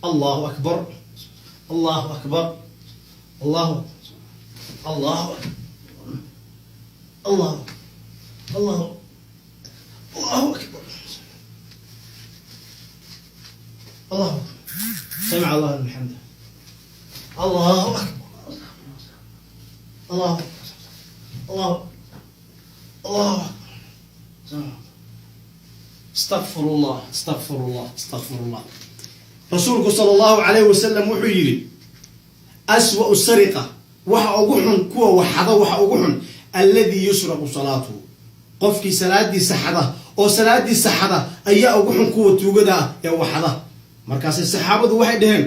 Allahu akbar, Allahu akbar, Allahu, Allahu, Allahu, Allahu, Allahu akbar, Allahu, samica Allah liman xamdah, Allahu akbar, Allahu, Allahu, Allahu akbar, astaqfirullah, astaqfirullah, astaqfirullah. Rasuulku sala Allahu calayhi wasalam wuxuu yidhi: aswa'u sariqa, waxa ugu xun kuwa waxada, waxa ugu xun alladii yusraqu salaatuhu, qofkii salaadiisa xada oo salaadiisa xada ayaa ugu xun kuwa tuugada ah ee waxada. Markaasay saxaabadu waxay dhaheen: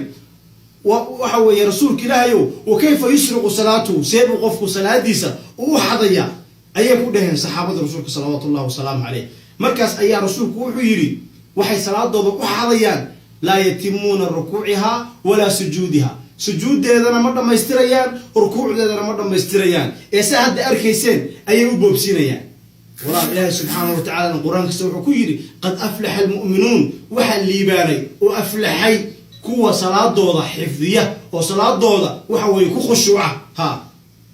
waxa weeye, Rasuulka Ilaahayow, wa kayfa yusriqu salaatuhu? Seebuu qofku salaadiisa uu xadaya? Ayay ku dhaheen saxaabada rasuulka salawaatu llahi wasalaamu caleyh. Markaas ayaa rasuulku wuxuu yidhi: waxay salaadooda u xadayaan laa yatimuuna rukuucihaa walaa sujuudiha, sujuuddeedana ma dhammaystirayaan, rukuucdeedana ma dhammaystirayaan, ee se hadda arkayseen ayay u boobsiinayaan. Walaal, Ilaahay subxaanahu wa tacala Qur-aankiisa wuxuu ku yidhi: qad aflaxa almu'minuun, waxaa liibaanay oo aflaxay kuwa salaadooda xifdiya oo salaadooda waxa weeye ku khushuuca. Ha,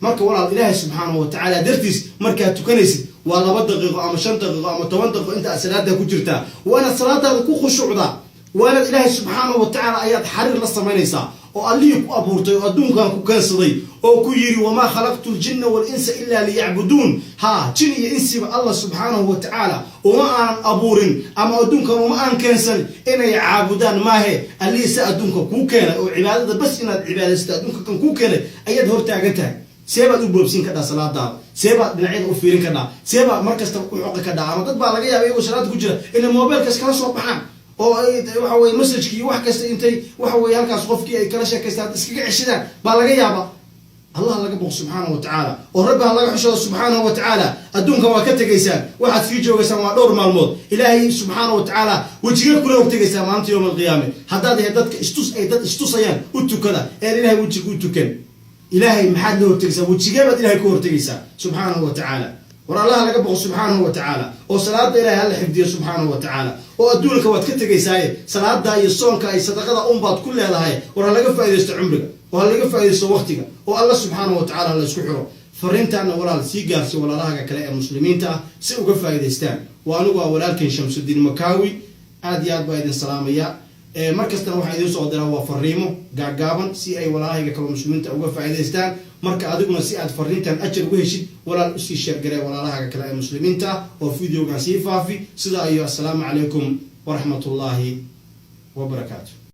marka walaal, Ilaahay subxaanahu wa tacaala dartiis markaad tukanaysid, waa 2 daqiiqo ama 5 daqiiqo ama 10 daqiiqo inta aad salaada ku jirtaa, waa inaad salaadaada ku khushuucdaa, waa inaad Ilaahay subxaanahu wa tacaala ayaad xariir la samaynaysaa, oo Allihii ku abuurtay oo adduunkan ku keensaday oo ku yidhi: wamaa khalaqtu ljinna walinsa ilaa liyacbuduun. Ha, jin iyo insiba Allah subxaanahu wa tacaala uma aanan abuurin ama adduunkan uma aan keensan inay caabudaan maahe. Allihii se adduunka kuu keenay oo cibaadada bas inaad cibaadaysato adduunka kan kuu keenay ayaad hortaagan tahay. See baad u boobsin kadhaa salaadaada? See baad dhinacyada u fiirin kadhaa? See baad mar kastaba u xoqi kadhaa? Ama dad baa laga yaaba iyagoo salaada ku jira inay mobilkas kala soo baxaan oo ay waxa weye messageki iyo wax kasta intay waxa weye halkaas qofkii ay kala sheekaystaan iskaga ceshadaan baa laga yaaba. Allah laga boqo subxaanahu wa tacaala, oo Rabbi ha laga xishoodo subxaanahu wa tacaala. Adduunkan waa ka tegaysaan, waxaad sii joogaysaan waa dhowr maalmood. Ilaahay subxaanahu wa tacaala wejiga kula hortegaysaa maalinta yowma alqiyaame. Haddaad ahayd dadka istus ay dad istusayaan u tukada een Ilahay wejiga u tukan, Ilaahay maxaad la hortegaysaa? Wejigee baad Ilahay ka hortegaysaa subxaanahu wa tacaala? War Allaha laga boqo subxaanahu wa tacaala, oo salaada Ilahay hala xifdiyo subxaanahu wa tacaala, oo adduunka waad ka tegaysaaye, salaada iyo soonka iyo sadaqada unbaad ku leedahay. War ha laga faaidaysto cumriga, oo ha laga faaidaysto waqtiga, oo Alla subxaanahu wa tacala la isku xiro. Fariintaana walaal sii gaarsi walaalahaga kale ee muslimiinta ah si uga faa'idaystaan. Waa anigu waa walaalkan Shamsudiin Makaawi. Aad iyo aad baa idin salaamaya. Mar kastana waxaa idiin soo diraa waa fariimo gaagaaban si ay walaalahayga kaloo muslimiinta uga faa'idaystaan. Marka adiguna si aad fariintan ajar uga heshid, walaal, usii share garee walaalahaga kale ee muslimiinta ah oo videogan sii faafi. Sidaa iyo assalaamu calaykum waraxmatullaahi wabarakaatu.